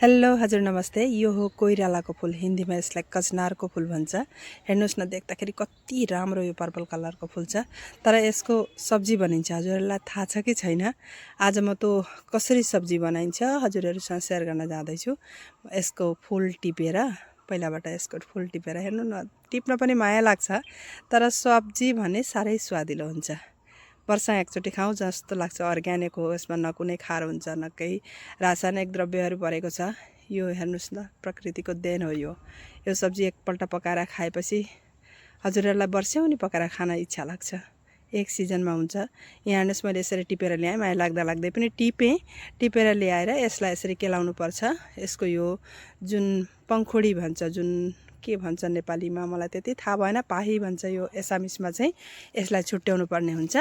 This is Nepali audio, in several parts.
हेलो हजुर नमस्ते। यो हो कोइरालाको फुल, हिन्दीमा यसलाई कचनारको फुल भन्छ। हेर्नुहोस् न, देख्दाखेरि कति राम्रो यो पर्पल कलरको फुल छ। तर यसको सब्जी बनिन्छ, हजुरहरूलाई थाहा छ कि छैन? आज म त कसरी सब्जी बनाइन्छ हजुरहरूसँग सेयर गर्न जाँदैछु। यसको फुल टिपेर, पहिलाबाट यसको फुल टिपेर हेर्नु न, टिप्न पनि माया लाग्छ, तर सब्जी भने साह्रै स्वादिलो हुन्छ। वर्षमा एकचोटि खाउँ जस्तो लाग्छ। अर्ग्यानिक हो, यसमा न कुनै खार हुन्छ न केही रासायनिक द्रव्यहरू परेको छ। यो हेर्नुहोस् न, प्रकृतिको देन हो। यो सब्जी एकपल्ट पकाएर खाएपछि हजुरहरूलाई वर्षौनी पकाएर खान इच्छा लाग्छ। एक सिजनमा हुन्छ। यहाँ हेर्नुहोस्, मैले यसरी टिपेर ल्याएँ, माया लाग्दै पनि टिपेर ल्याएर यसलाई यसरी केलाउनु पर्छ। यसको यो जुन पङ्खुडी भन्छ, जुन के भन्छ नेपालीमा मलाई त्यति थाहा भएन, पाही भन्छ यो एसामिसमा चाहिँ। यसलाई छुट्याउनु पर्ने हुन्छ।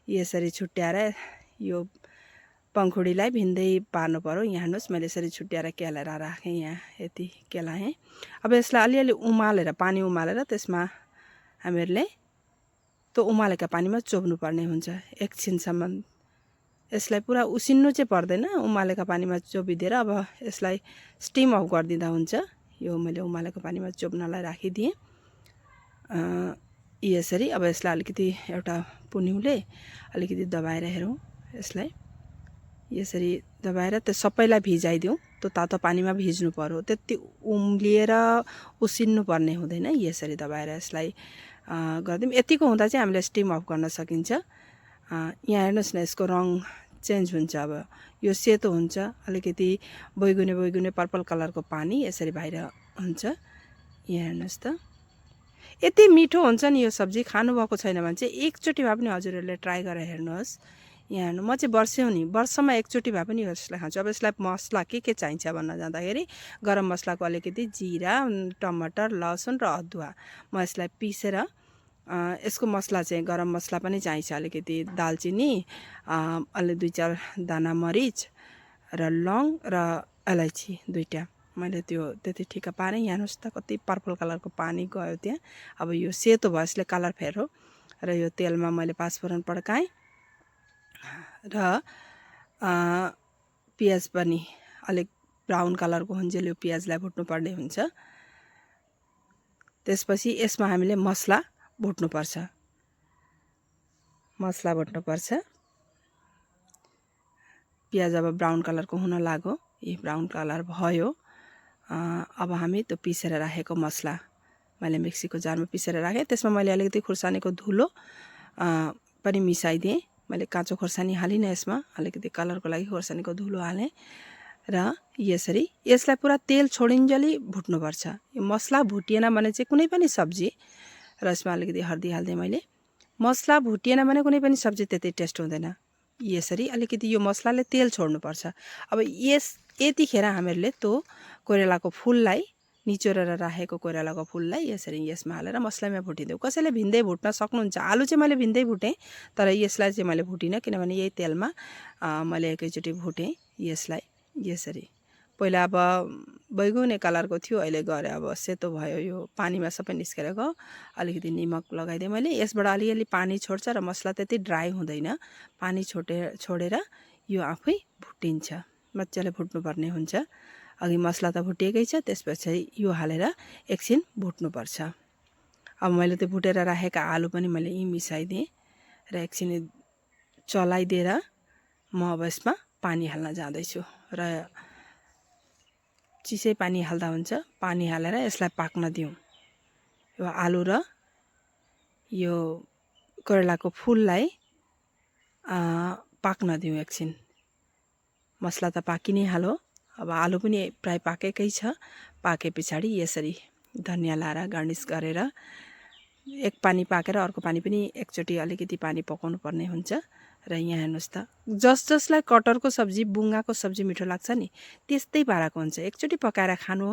यसरी छुट्याएर यो पङ्खुडीलाई भिन्दै पार्नु पर्यो। यहाँ हेर्नुहोस्, मैले यसरी छुट्याएर केलाएर राखेँ, यहाँ यति केलाएँ। अब यसलाई अलिअलि उमालेर, पानी उमालेर त्यसमा हामीहरूले त्यो उमालेका पानीमा चोब्नु पर्ने हुन्छ एकछिनसम्म। यसलाई पुरा उसिन्नु चाहिँ पर्दैन, उमालेका पानीमा चोबिदिएर अब यसलाई स्टिम अफ गरिदिँदा हुन्छ। यो मैले उमालेको पानीमा चोब्नलाई राखिदिएँ यसरी। अब यसलाई अलिकति एउटा पुन्युले अलिकति दबाएर हेरौँ, यसलाई यसरी दबाएर त्यो सबैलाई भिजाइदिउँ। त्यो तातो पानीमा भिज्नु पर्यो, त्यति उम्लिएर उसिन्नु पर्ने हुँदैन। यसरी दबाएर यसलाई गरिदिउँ। यतिको हुँदा चाहिँ हामीले स्टिम अफ गर्न सकिन्छ। यहाँ हेर्नुहोस् न, यसको रङ चेन्ज हुन्छ। अब यो सेतो हुन्छ, अलिकति बैगुने पर्पल कलरको पानी यसरी बाहिर हुन्छ। यहाँ हेर्नुहोस् त, यति मिठो हुन्छ नि यो सब्जी। खानुभएको छैन भने चाहिँ एकचोटि भए पनि हजुरहरूले ट्राई गरेर हेर्नुहोस्। यहाँ हेर्नु, म चाहिँ वर्षमा एकचोटि भए पनि यसलाई खान्छु। अब यसलाई मसला के चाहिन्छ भन्न जाँदाखेरि गरम मसलाको अलिकति जिरा, टमाटर, लसुन र अदुवा म यसलाई पिसेर यसको मसला चाहिँ गरम मसला पनि चाहिन्छ, अलिकति दालचिनी, अलि 2-4 दाना मरिच र लौङ र अलैँची 2टा मैले त्यो त्यति ठिक्क पारेँ। यहाँ हेर्नुहोस् त, कति पर्पल कलरको पानी गयो त्यहाँ। अब यो सेतो भयो, यसले कलर फेर्यो। र यो तेलमा मैले पाँचफोरन पड्काएँ र पियाज पनि अलिक ब्राउन कलरको हुन्जेल यो पियाजलाई भुट्नुपर्ने हुन्छ। त्यसपछि यसमा हामीले मसला भुट्नुपर्छ। पियाज अब ब्राउन कलरको हुन लाग्यो, यी ब्राउन कलर भयो। अब हामी त्यो पिसेर राखेको मसला मैले मिक्सीको जारमा पिसेर राखेँ। त्यसमा मैले अलिकति खुर्सानीको धुलो पनि मिसाइदिएँ। मैले काँचो खुर्सानी हालिनँ यसमा, अलिकति कलरको लागि खुर्सानीको धुलो हालेँ। र यसलाई पुरा तेल छोडिन्जेली भुट्नुपर्छ। यो मसला भुटिएन भने चाहिँ कुनै पनि सब्जी, र यसमा अलिकति हर्दी हाल्दै मैले, मसला भुटिएन भने कुनै पनि सब्जी त्यति टेस्ट हुँदैन। यसरी अलिकति यो मसलाले तेल छोड्नुपर्छ। अब यतिखेर हामीहरूले त्यो कोइरालाको फुललाई, निचोरेर राखेको कोइरालाको फुललाई यसरी यसमा हालेर मसलामा भुटिदेऊ। कसैले भिन्दै भुट्न सक्नुहुन्छ। आलु चाहिँ मैले भिन्दै भुटेँ, तर यसलाई चाहिँ मैले भुटिनँ, किनभने यही तेलमा मैले एकैचोटि भुटेँ यसलाई। यसरी पहिला अब बैगुने कलरको थियो, अहिले गएर अब सेतो भयो। यो पानीमा सबै निस्केर गयो। अलिकति निमक लगाइदिएँ मैले। यसबाट अलिअलि पानी छोड्छ र मसला त्यति ड्राई हुँदैन। पानी छोडेर यो आफै भुटिन्छ। मजाले भुट्नुपर्ने हुन्छ। अघि मसला त भुटिएकै छ, त्यसपछि यो हालेर एकछिन भुट्नुपर्छ। अब मैले त्यो भुटेर राखेका आलु पनि मैले यहीँ मिसाइदिएँ र एकछिन चलाइदिएर म अब यसमा पानी हाल्न जाँदैछु। र चिसै पानी हाल्दा हुन्छ। पानी हालेर यसलाई पाक्न दिउँ। यो आलु र यो कोइरालाको फुललाई पाक्न दिउँ एकछिन। मसला त पाकि नै हाल्यो, अब आलु पनि प्राय पाकेकै छ। पाके पछाडि यसरी धनियाँ लाएर गार्निस गरेर एक पानी पाकेर अर्को पानी पनि एकचोटि अलिकति पानी पकाउनु पर्ने हुन्छ। र यहाँ हेर्नुहोस् त, जसलाई कटहरको सब्जी, बुङ्गाको सब्जी मिठो लाग्छ नि, त्यस्तै पाराको हुन्छ। एकचोटि पकाएर खानुहोस्।